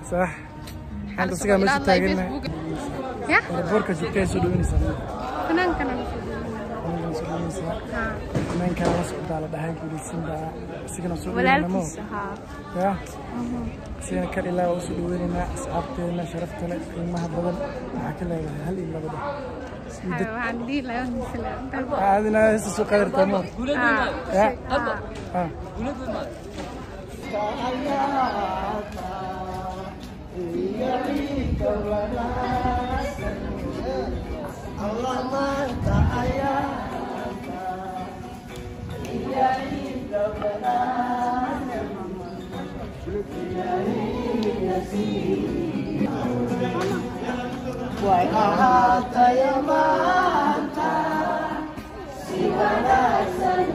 Sax, maanta isagaa meesha taagannahay. Ya. Boorka joogtay soo dhaweynaysaa? Fanaankana. Fanaankan soo dhaweynaysaa. Fanaankaa la socdaa la dhahay guulaysan baa isigana soo dhaweynamo. Walaalkiisa, haa. Ya, isigana kal ilaa waa usoo dhaweynaynaa. Asxaabteena sharafta leh, qiimaha badan, waxaa ka leedahay hal iyo laba dheh. Waxaan dhihi lahaa salaam. Aadina heesta soo qadartaa mo ya. Ah. Way ahaatay maanta si wanaagsan,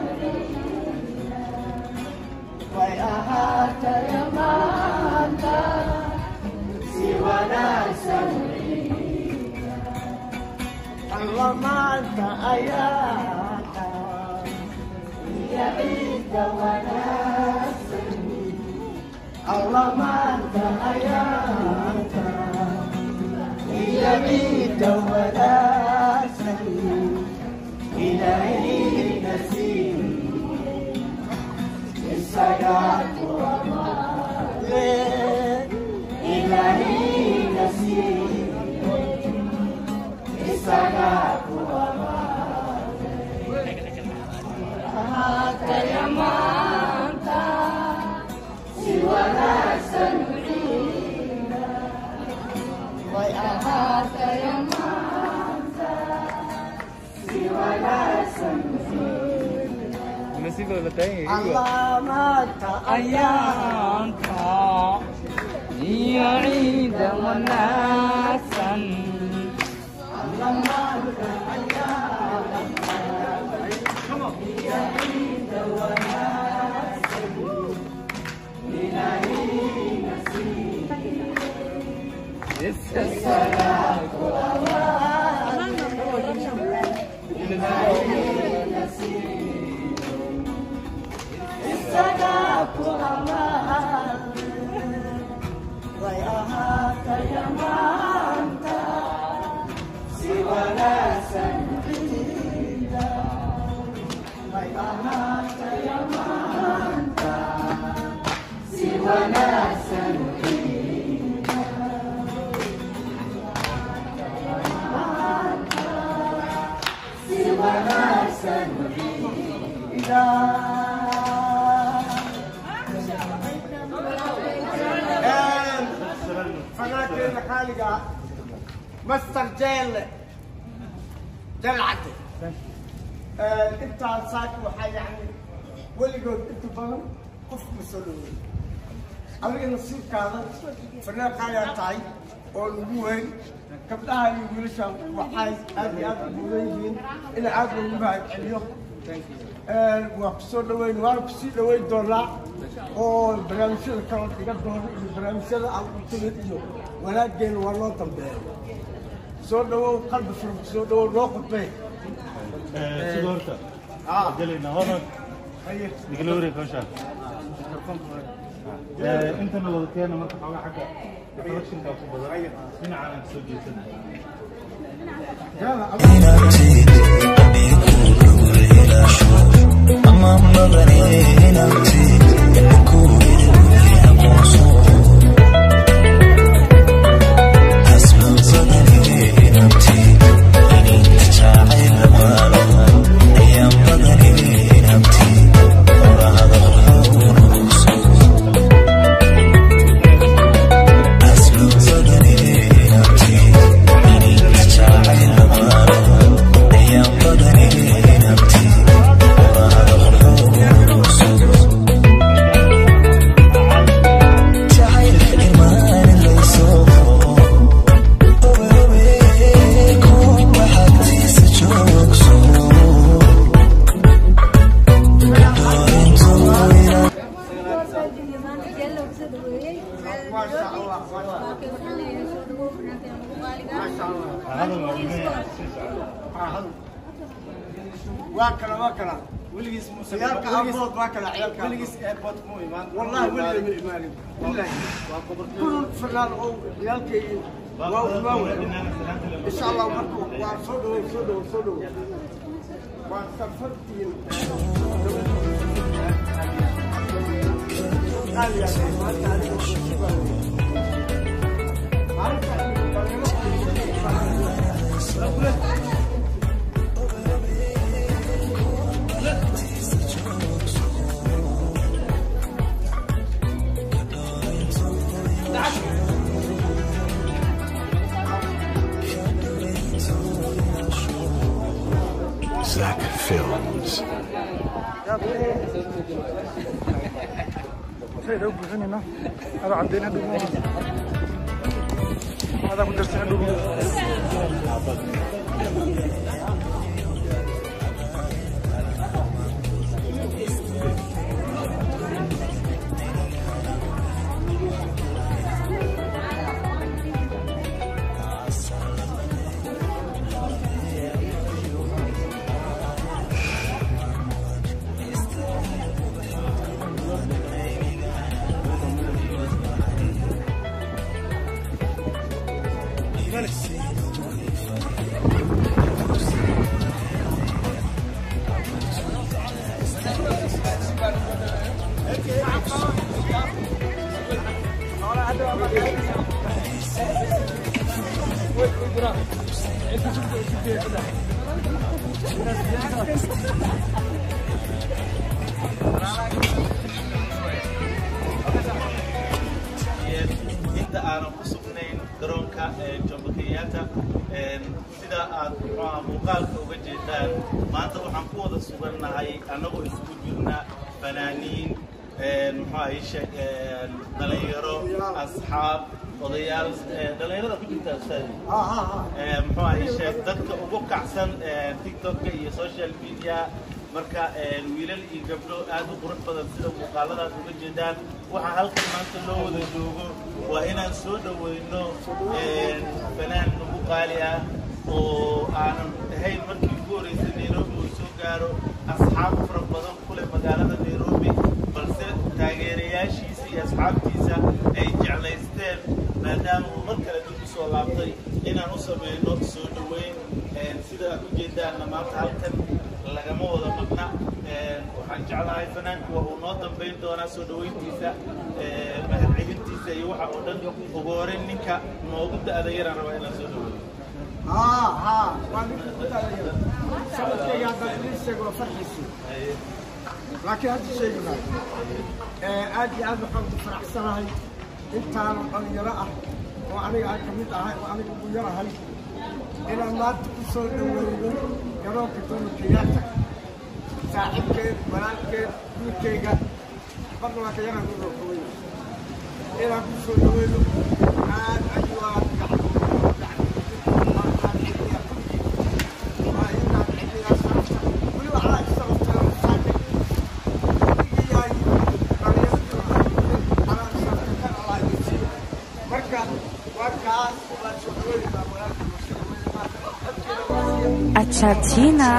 way ahaatay maanta si wanaagsan. Alla maanta ayaata iyo ciidda wanaagsan, alla maanta ayaata iyo ciidda wanaagsan, ilaahayna siiye, isagaa ku amaale, ilaahayna siiye, isagaa ku amaale. Ahaataya maanta si wanaagsan ciida, way ahaataya maanta si wanaagsan. Allah maanta ayaanta iyo ciida wanaagsan. Allah maanta ayaanta iyo ciida wanaagsan, ilaahayna siiye, isagaa ku amaale, ilaahayna siiye, isagaa ku amaale. Way ahaataya maanta si wanaagsan ciida, way ahaataya maanta si wanaagsan ciida, si wanaagsan ciida. Fanaankeena qaaliga ah, Master Jeelle Jalcade, intaan saaka waxaa yani weligood inta badan qof ma soo dhaweyn. Adiga nasiibkaada fanaan qaaligaa tahay oo lagu weyn. Gabdhaha iyo wiilasha waxay aad iyo aad u mudan yihiin in aad loogu mahadceliyo. Waa ku soo dhaweyn, waana kusii dhaweyn doonaa oo barnaamijyada kala dhigan doona iyo barnaamijyada aan u timid iyo wanaaggeena waa loo dambeeya. Soo dhawow, qalbi furan ku soo dhawow, noo qudbee. Sida horta gelayna hodan Haye. Nigala wareeg hawshaan intana wada keena. Marka xoogaa xagga reflectionka ku badan dhinacaan aan kasoo jeesana. Ma sha Allah, ma sha Allah. Waa kala, waa kala. Weligiis muusan Ciyaalka aabood waa kala ciyaalka. Weligiis airport muu imaan. Wallahi weligay ma imaanin. Billahi. Waa qobortooy. Kullu fanaan oo ciyaalkaygi waa imaan waay. Insha Allah marka waa soo dhawow, soo dhawow, soo dhawow. Waa safartiin. Qaali ah, maanta aniga waa nasiib ah. Maalinta dhalinyaro. Zach Films. Sayid u buuxinayna adoo caddeyn hadhow adaa ku darsan hadhow. Inta aanan ku sugnayn garoonka Jomo Kenyatta, sida aad muxuu ahaa muuqaalka uga jeedaan, maanta waxaan ku wada sugannahay annagoo isugu jirna fanaaniin, muxuu ahaa ii sheeg, dhalinyaro, asxaab, odayaal, dhalinyarada ku jirta ustaadi, muxuu ahaa ii sheeg, dadka ugu kacsan TikTok-ka iyo social media. Marka wiilal iyo gabdho aad u qurux badan sida muuqaaladaas uga jeedaan, waxaa halkan maanta loo wada joogo waa inaan soo dhaweyno fanaan nagu qaali ah oo aanan ahayn markii ugu horreysay Nairobi uu soo gaaro, asxaab fara badan ku leh magaalada Nairobi, balse taageerayaashiisa iyo asxaabtiisa ay jeclaysteen maadaama uu mar kale dib u soo laabtay inaan u sameyno soo dhoweyn. Sida aad u jeedaanna maanta halkan lagama wada maqna. Waxaan jeclahay fanaanku waa uu noo dambayn doonaa soo dhoweyntiisa, mahadcelintiisa iyo waxa oo dhan. Ugu horeyn ninka noogu da'da yaraan rabaa inaan soo dhaweeyo. Haa haa, waa ninka ku da'da. Sanadkayga haddaan idiin sheego waa farxiisi, laakiin hadda sheegi maayo. Aad iyo aad waxaan ku faraxsanahay intaanu dhalinyaro ah oo aniga aan ka mid ahay oo aniga ugu yarahay inaan maanta ku soo dhaweyno garoonka Jomo Kenyatta saaxiibkeed, walaalkeed, wiilkayga, marna waa ka yaraan u roogawey, inaan ku soo dhaweyno. Aad ayuu Achatina.